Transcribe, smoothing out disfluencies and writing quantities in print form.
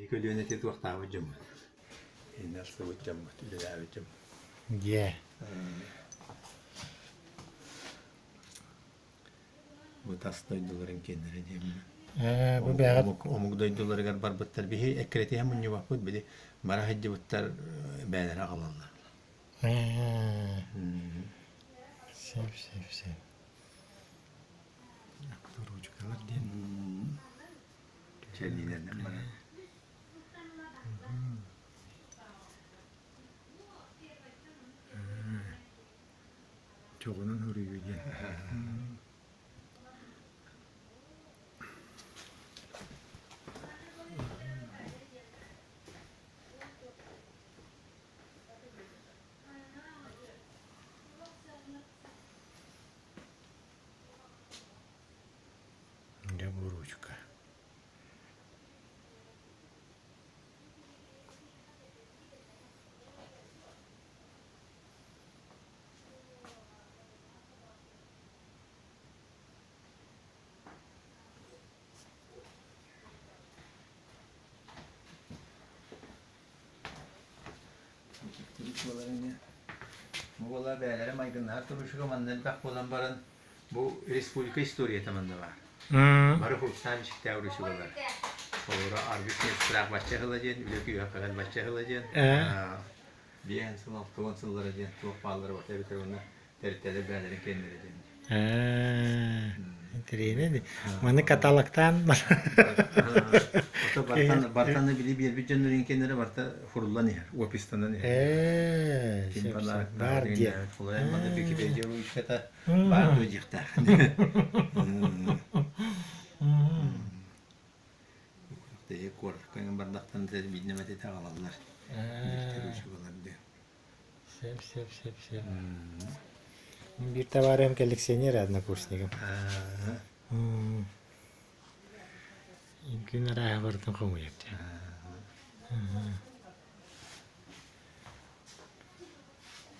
көлүөнэ ити туохтаабыт дьоммут. Иннэ ылсыбыт дьоммут, үлэлээбит дьоммут. Дьиэ. Бу тас дойдуларын киэннэрэ диэммин. Ээ, бу бэҕэ Омук, омук дойдуларыгар барбыттар. Биһи эккирэтиһэ мунньубаппыт, били бара сылдьыбыттар бэйэлэрэ аҕалаллар. Ээ, сөп, сөп, сөп. Ручкалар диэн. Чэлиилэринэн барар. Чоҕунан суруйуу диэн. Дьэ бу ручка. Бу буола бэйэлэрэ майгыннаһар турушуга манна элбэх буолан баран бу республика историята манна баар. Бары хурустаан ичиктээх урусугалар. Холобура Аргыс Нестрах бачча сыла диэн, Үлэ күүһэ хаһан бачча сыла диэн, биэһэн сыл, алтыан сыллара диэн туох бааллара барыта эбэтэр уонна тэрилтэлэр бэйэлэрин кэннилэрэ диэн. Интэриэһинэй дии. Маны каталогтаан Ото бартан бартаны били биэрбит дьоннорун кэннилэрэ барта хуруллан иһэр, опистанан иһэр. Ээ, Ким сөп, баар сөп. Баар диэн. Холойон манна Википедия ручката баар дуо диэхтээх. Тэйэ куоракка бардахтан биирдэ эмэтэ аҕалаллар. Ручкалар диэн. Сөп, сөп, сөп, сөп. Биир товарым коллекционер однокурсником. Күн арааһа барытын хомуйар.